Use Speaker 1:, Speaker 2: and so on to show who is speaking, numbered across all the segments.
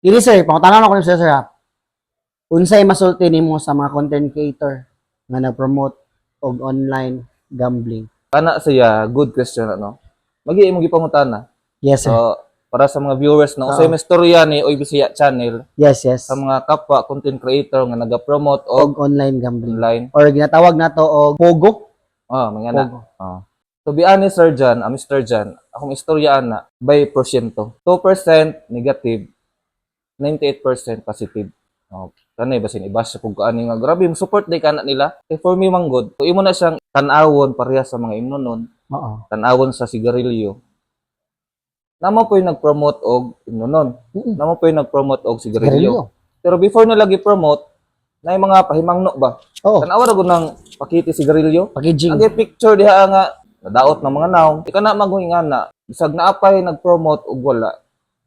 Speaker 1: Dili, sir, pangutana ko ni sir, sir ha. Unsay masulti nimo sa mga content creator nga nag-promote og online gambling?
Speaker 2: Kana siya, good question, ano. Magi imong gipangutana.
Speaker 1: Yes, sir.
Speaker 2: So, para sa mga viewers na usay may istorya ni Oy Bisaya Channel sa mga kapwa content creator nga naga-promote og
Speaker 1: Og online gambling.
Speaker 2: Online.
Speaker 1: Or ginatawag nato og pogo.
Speaker 2: Oh, mga na.
Speaker 1: Pogo.
Speaker 2: Oh. To be honest, Sir John, Mr. John, akong istorya ana by porsyento. 2% negative, 98% positive. Oh, kanay basin ibasa pug ani nga grabe mo support day kana nila. Kay for me man good. Kung imo na siyang tan-awon pareha sa mga imnonon, tan-awon sa sigarilyo. Namo po yung nag-promote og imnonon. Namo po yung nag-promote og sigarilyo.
Speaker 1: Sigarilyo.
Speaker 2: Pero before nila gi-promote, na yung mga pahimangno ba?
Speaker 1: Oo.
Speaker 2: Tanawa ra gud ng pakiti sigarilyo.
Speaker 1: Packaging.
Speaker 2: Ang picture diha nga nadaot ng mga naong. Ika na maguhinga na bisag naapay nag-promote og wala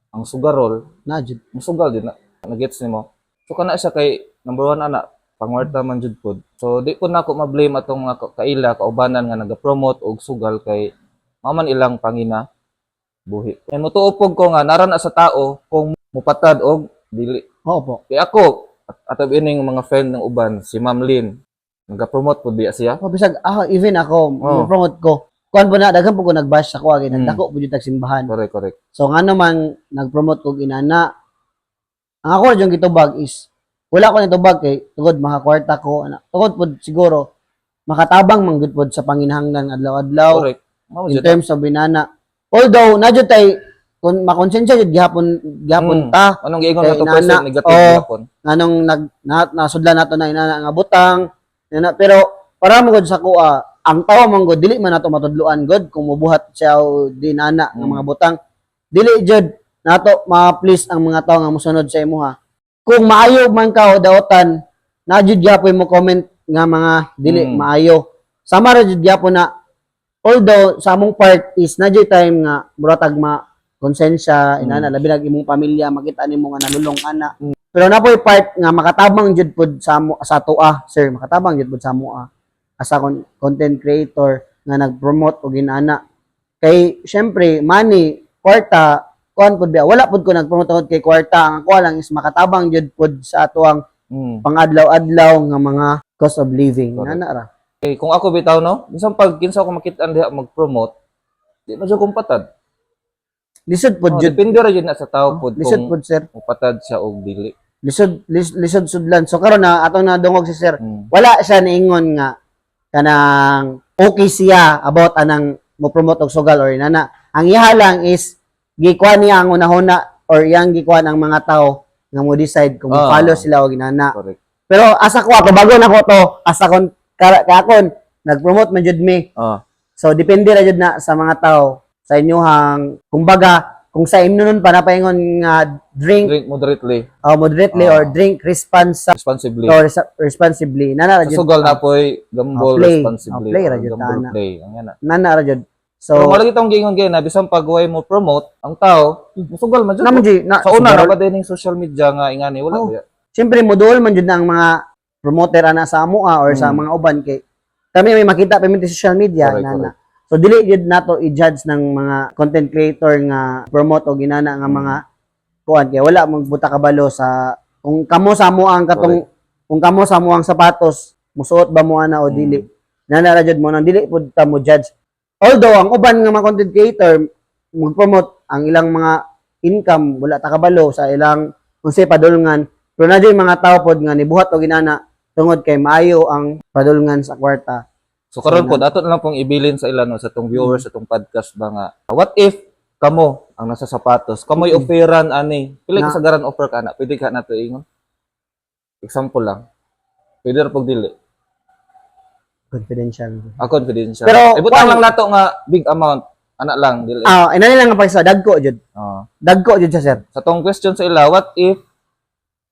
Speaker 2: ang sugarol,
Speaker 1: Na jud.
Speaker 2: musugal din na. Nagets nimo? So kana siya kay number one ana, pangwarta man jud pod. So di ko na ako ma-blame atong mga kaila kaubanan nga naga-promote og sugal kay maman ilang pangina buhi. Kay motuo pog ko nga nara na sa tao kung mupatad og dili.
Speaker 1: Oo po.
Speaker 2: Kay ako at atab ining mga friend ng uban si Ma'am Lynn, naga-promote pod biya siya.
Speaker 1: Oh, bisag ako, even ako, mo-promote ko. Kuan po na, daghan po ko nag-bash sa kuha, kay nagdako po jud tag simbahan.
Speaker 2: Correct, correct.
Speaker 1: So nga naman nag-promote kog inana. Ang ako ra yung gitubag is wala ko nitubag kay tungod makakwarta ko ana. Tungod pod siguro makatabang man gud pod sa panginahanglan adlaw-adlaw
Speaker 2: Correct. Mao
Speaker 1: in
Speaker 2: jud.
Speaker 1: terms of inana. Although na jud tay kung makonsensya jud gihapon gihapon ta
Speaker 2: Anong giingon
Speaker 1: kay
Speaker 2: nga 2%
Speaker 1: inana,
Speaker 2: negative
Speaker 1: oh.
Speaker 2: gihapon?
Speaker 1: Nganong nag na, nasudlan nato na inana nga butang inana, pero para mo gud sa kuha ang tawo man gud dili man nato matudloan gud kung mobuhat siya o di nana nga mga butang, dili jud nato ma-please ang mga tawo nga mosunod sa imuha. Kung maayo man ka o daotan na jud gyapon mo comment nga mga dili maayo, sama ra jud gyapon na. Although sa among part is na jud time nga muratag ma konsensya inana, labi nag imong pamilya makita nimo nga nalulong ana, pero na po'y part nga makatabang jud pod sa amo, sa atoa, sir, makatabang jud pod sa amoa as a content creator nga nag-promote og inana. Kay syempre money, kwarta, kuan pod biya. Wala pod ko nag-promote tungod kay kwarta. Ang ako lang is makatabang jud pod sa atoang pangadlaw-adlaw nga mga cost of living.
Speaker 2: Correct.
Speaker 1: Nana ra.
Speaker 2: Okay, kung ako bitaw no, bisan pag kinsa ako makita diha mag-promote, di man jud kong patad.
Speaker 1: Lisod pod
Speaker 2: Oh,
Speaker 1: jud.
Speaker 2: depende ra jud na sa tao pod
Speaker 1: Lisod
Speaker 2: kung
Speaker 1: pod, sir.
Speaker 2: mupatad siya og dili.
Speaker 1: Lisod lisod sudlan. So karon na atong nadungog si sir, wala siya niingon nga kanang okay siya about anang mo promote og sugal or inana. Ang iha lang is gikuan niya ang unahuna or iyang gikuan ang mga tao nga mo decide kung follow sila og inana.
Speaker 2: Correct.
Speaker 1: Pero asa ko ako bago na ko to, asa kon kaakon nag-promote man jud mi. So depende ra jud na sa mga tao sa inyuhang, kumbaga kung sa imno nun pa napaingon nga drink
Speaker 2: Drink moderately,
Speaker 1: moderately or drink
Speaker 2: responsibly.
Speaker 1: or responsibly. Nana ra
Speaker 2: Sa
Speaker 1: jud.
Speaker 2: sugal na po'y gamble
Speaker 1: Oh, play.
Speaker 2: responsibly.
Speaker 1: Oh, play ra
Speaker 2: or
Speaker 1: jud
Speaker 2: gamble
Speaker 1: ana.
Speaker 2: play. Ang yan na.
Speaker 1: Nana ra jud. So
Speaker 2: Pero malagi tong giingon gay na bisan pag way mo promote ang tao, musugal man jud.
Speaker 1: Naman jud na
Speaker 2: Sa una
Speaker 1: sugal.
Speaker 2: ra pa din yung social media nga ingani wala
Speaker 1: Oh.
Speaker 2: ba?
Speaker 1: Siyempre moduol man jud na ang mga promoter ana sa amoa or sa mga uban kay kami may makita pa man sa social media nana. So dili jud nato i-judge ng mga content creator nga promote og inana nga mga kuan kay wala magbuta kabalo sa kung kamo sa amo ang katong kung kamo sa amo ang sapatos musuot ba mo ana o dili. Nana ra jud mo nang dili pud ta mo judge. Although ang uban nga mga content creator mag-promote ang ilang mga income, wala ta kabalo sa ilang unsay padulngan, pero na jud mga tao pod nga nibuhat og inana tungod kay maayo ang padulngan sa kwarta.
Speaker 2: So karon po ato na lang pong ibilin sa ila no, sa tong viewers sa tong podcast ba nga what if kamo ang nasa sapatos, kamoy offeran ani, pila kasagaran offer ka na, pwede ka nato ingon? Example lang, pwede ra pag dili.
Speaker 1: Confidential.
Speaker 2: Ah, confidential.
Speaker 1: Pero,
Speaker 2: ibutang lang nato nga big amount ana lang dili.
Speaker 1: Ah, inani lang ang pagsa dagko jud. Dagko jud siya, sir.
Speaker 2: Sa tong question sa ila, what if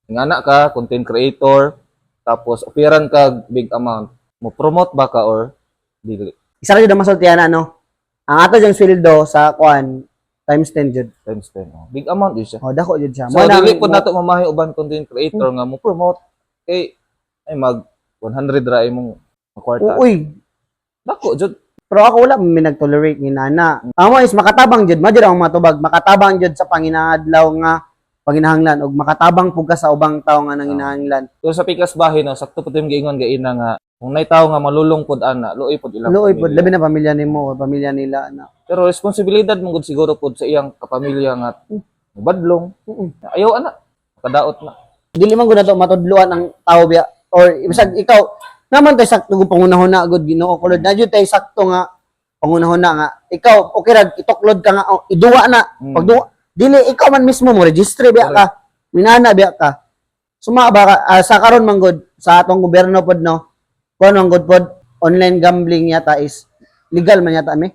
Speaker 2: ngana ka content creator tapos offeran ka big amount, mo promote ba ka or dili?
Speaker 1: Isa ra jud ang masultihan ano. Ang ato jang sweldo sa kuan times 10 jud.
Speaker 2: Times 10, oh. Big amount yun siya.
Speaker 1: Oh, dako jud siya.
Speaker 2: So,
Speaker 1: Mo nang
Speaker 2: dili po nato mamahi uban content creator nga mo promote kay ay mag 100 ra imong kwarta.
Speaker 1: Uy,
Speaker 2: Dako jud.
Speaker 1: pero ako wala man mi nag-tolerate ni nana. Amo is makatabang jud, ma jud ang matubag, makatabang jud sa panginadlaw nga panginahanglan og makatabang pud ka sa ubang tawo nga nanginahanglan.
Speaker 2: Pero sa pikas bahin, no, sakto pud yung giingon gaina nga kung nay tawo nga malulong pod ana, luoy pod ilang
Speaker 1: Luoy pod,
Speaker 2: pamilya.
Speaker 1: Labi na pamilya nimo o pamilya nila na.
Speaker 2: Pero responsibilidad mo gud siguro pod sa iyang kapamilya nga badlong. Ayaw ana, kadaot na.
Speaker 1: Dili man gud nato matudluan ang tao biya or bisag ikaw naman tay sakto gud pangunahuna gud, Ginoo ko Lord, na jud tay sakto nga pangunahuna nga ikaw okay ra ituklod ka nga, oh, iduwa na. Pagduwa, dili ikaw man mismo mo register biya ka, minana biya ka, suma ba ka, sa karon man gud sa atong gobyerno pod, no, kuan man gud pod, online gambling yata is legal man yata mi.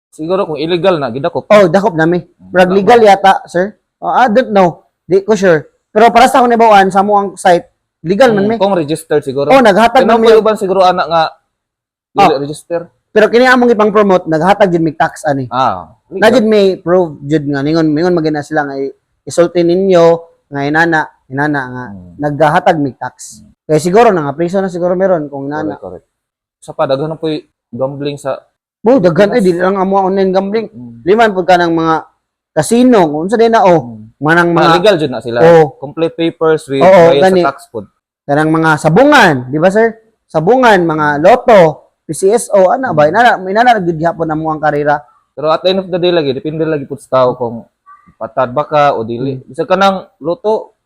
Speaker 2: Siguro kung illegal na gidakop.
Speaker 1: Oh, dakop nami. Murag legal yata, sir. Oh, I don't know, di ko sure, pero para sa akong nabawaan sa mo ang site, legal man mi.
Speaker 2: Kung registered siguro.
Speaker 1: Oh, naghatag
Speaker 2: Pero
Speaker 1: man mi.
Speaker 2: may uban siguro ana nga dili register.
Speaker 1: Pero kini among ipang promote, naghatag jud mig tax ani.
Speaker 2: Ah,
Speaker 1: Na
Speaker 2: legal.
Speaker 1: jud may prove jud nga ningon mingon magina sila nga isulti ninyo nga inana inana nga naghahatag mig tax. Kaya siguro na nga priso na siguro meron kung inana.
Speaker 2: Correct, correct. Sa pa daghan na po'y gambling sa
Speaker 1: Bo daghan ay dili lang amo online gambling. Liman pud ka ng mga casino kung unsa din na, oh, manang
Speaker 2: Mga
Speaker 1: mga
Speaker 2: legal jud na sila.
Speaker 1: Oh.
Speaker 2: Complete papers with
Speaker 1: Oo,
Speaker 2: bayad
Speaker 1: gani.
Speaker 2: sa tax pod.
Speaker 1: Kanang mga sabungan, di ba, sir? Sabungan, mga loto, PCSO, ana ba? Inana, inana gud gihapon amo ang karera.
Speaker 2: Pero at the end of the day lagi, depende lagi pud sa tao kung patad ba ka o dili. Bisag kanang luto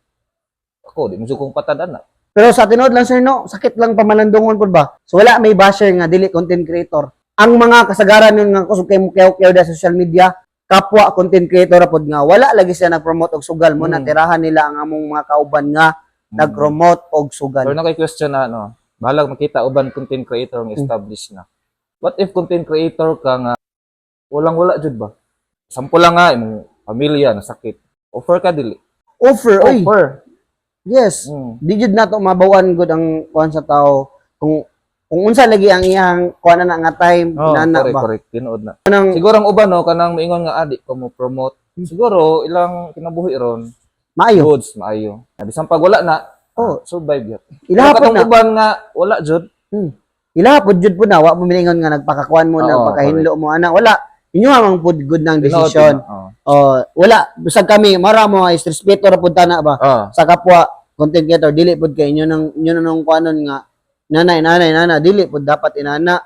Speaker 2: ako di mo jud kong patad ana.
Speaker 1: Pero sa tinuod lang, sir, no, sakit lang pamalandungon pud ba. So wala may basher nga dili content creator. Ang mga kasagaran nun nga kusog kay mukiyaw-kiyaw da sa social media, kapwa content creator ra pod nga wala lagi sila nag-promote og sugal mo na tirahan nila ang among mga kauban nga nag-promote og sugal.
Speaker 2: Pero na kay question na ano, bahalag makita uban content creator nga established na. What if content creator ka nga walang wala jud ba? Sample lang nga imong pamilya nasakit. Offer ka dili?
Speaker 1: Offer, oy.
Speaker 2: Offer.
Speaker 1: Yes. Di jud nato mabawan gud ang kuan sa tao kung unsa lagi ang iyang kuan na nga time
Speaker 2: Oh,
Speaker 1: nana
Speaker 2: correct,
Speaker 1: ba.
Speaker 2: correct. Tinuod na.
Speaker 1: Kanang
Speaker 2: Siguro ang uban no kanang moingon nga adik ko mo promote. Siguro ilang kinabuhi ron
Speaker 1: maayo.
Speaker 2: goods maayo. Na bisan pag wala na,
Speaker 1: Oh.
Speaker 2: survive yun.
Speaker 1: Ilaha
Speaker 2: Pero
Speaker 1: pod
Speaker 2: katong
Speaker 1: na.
Speaker 2: uban nga wala jud.
Speaker 1: Ilaha pod jud po na wa mo milingon nga nagpakakuan mo, nagpakahinlo mo ana, wala. Inyo ang pod good ng
Speaker 2: Tinuod,
Speaker 1: desisyon.
Speaker 2: tinuod. Oo.
Speaker 1: Oh, wala bisag kami mara mo is respeto ra pud tana ba sa kapwa content creator, dili pud kay inyo nang inyo nang kuanon nga nanay nanay nana, dili pud dapat inana.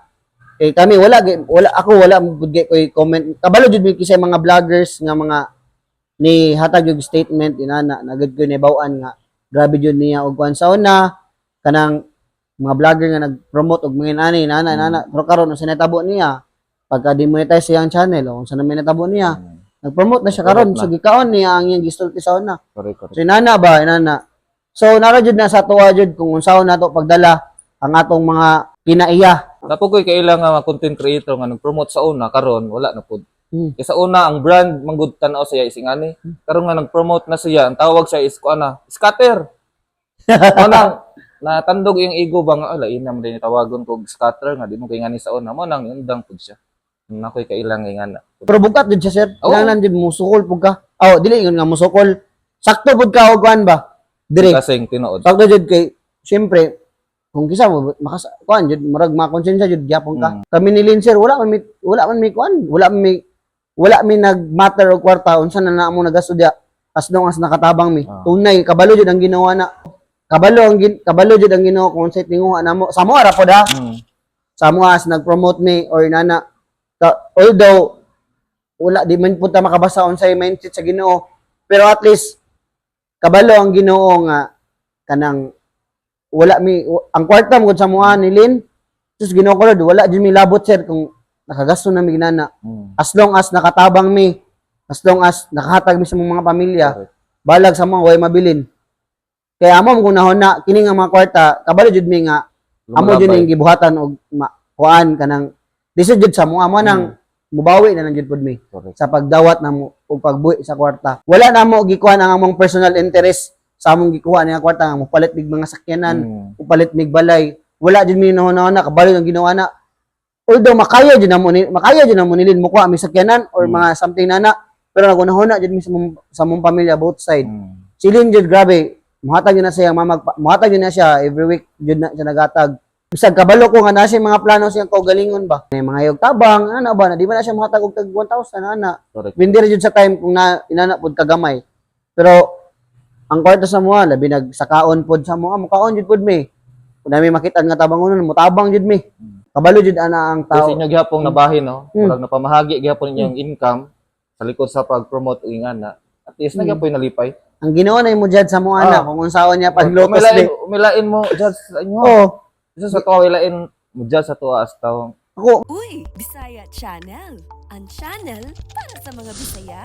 Speaker 1: Kay kami wala wala ako, wala mo pud kay koy comment, kabalo jud mi kisay mga vloggers nga mga ni hatag yung statement inana na gud ko nibaw-an nga grabe jud niya og kuan sa una, kanang mga vlogger nga nag-promote og mga inani inana inana, pero karon unsa natabo niya pagka demonetize siyang channel o unsa na may natabo niya, nag-promote na siya karon.
Speaker 2: Promote na.
Speaker 1: So gikaon niya ang iyang gisulti sa una.
Speaker 2: Correct, correct.
Speaker 1: So inana ba, inana. So nara jud na sa tuwa jud kung unsaon nato pagdala ang atong mga kinaiya.
Speaker 2: Napo ko'y kaila nga mga content creator nga nag-promote sa una karon wala na pud. Kay sa una ang brand manggod tan-aw siya is ingani. Karon nga nag-promote na siya, ang tawag siya is kuan na, scatter. Mo nang natandog yung ego ba nga ala ina mo din tawagon kog scatter nga di mo kay ngani sa una mo nang undang pud siya. Nakoy kaila nga ingana.
Speaker 1: Pero bukat jud siya, sir.
Speaker 2: Oo.
Speaker 1: Kinahanglan jud musukol pud ka. Aw, dili ingon nga musukol. Sakto pud ka og kuan ba? Dire.
Speaker 2: Kasing tinuod.
Speaker 1: Sakto jud kay siyempre kung kisa mo makas kuan jud, murag makonsensya jud gyapon ka. Kami ni Lin, sir, wala man mi kuan, wala mi nag-matter og kwarta unsa na na amo nagasto diya as long as nakatabang mi. Tunay kabalo jud ang ginawa na. Kabalo jud ang Ginoo kung unsay tinguha namo. Sa mo ra pod ha. Sa mo as nag-promote mi or nana. Although wala di man punta makabasa unsay mindset sa Ginoo, pero at least kabalo ang Ginoo nga kanang wala mi ang kwarta mo gud sa mua ni Lin. Sus, Ginoo ko Lord, wala jud mi labot, sir, kung nakagasto na mi ginana. As long as nakatabang mi, as long as nakahatag mi sa mga pamilya, balag sa mga way mabilin. Kaya amo mo kunahon na kini nga mga kwarta, kabalo jud mi nga amo jud
Speaker 2: Lumalabay.
Speaker 1: ning gibuhatan og kuan kanang lisod jud sa mo amo nang mubawi na lang jud pud mi sa pagdawat namo og pagbuhi sa kwarta. Wala na mo gikuan ang among personal interest sa among gikuha nga kwarta nga mopalit mig mga sakyanan, mopalit mig balay. Wala jud mi nahuna na kabalo ng ginawa na. Although makaya jud namo nilin mukuha mi sakyanan or mga something nana, pero nagunahuna jud mi sa mong pamilya both side. Silin jud grabe, muhatag jud na siya mama, muhatag jud na siya every week jud na siya nagatag. Bisag kabalo ko nga na siya mga plano siyang kaugalingon ba. May mga yog tabang, ana ba na di ba na siya muhatag og tag 1,000 ana.
Speaker 2: Correct.
Speaker 1: Bindira jud sa time kung na inana pud kagamay. Pero ang kwarta sa mua, labi nag sa kaon pod sa mua, mukaon jud pod mi. Kung nami makita nga tabangonon, mutabang jud mi. Kabalo jud ana ang
Speaker 2: Kasi
Speaker 1: tao.
Speaker 2: inyo gihapong nabahin, no? Murag napamahagi gihapon inyong income sa likod sa pag-promote og ingana. At least nagyapoy nalipay.
Speaker 1: Ang Ginoo na mo jud sa mua na kung unsaon niya paglutos
Speaker 2: Umilain,
Speaker 1: di.
Speaker 2: umilain mo judge sa inyo.
Speaker 1: Oh,
Speaker 2: Isa sa tuwa ilain mo judge sa tuwa as tawo.
Speaker 1: ako
Speaker 3: Uy, Bisaya Channel. Ang channel para sa mga Bisaya.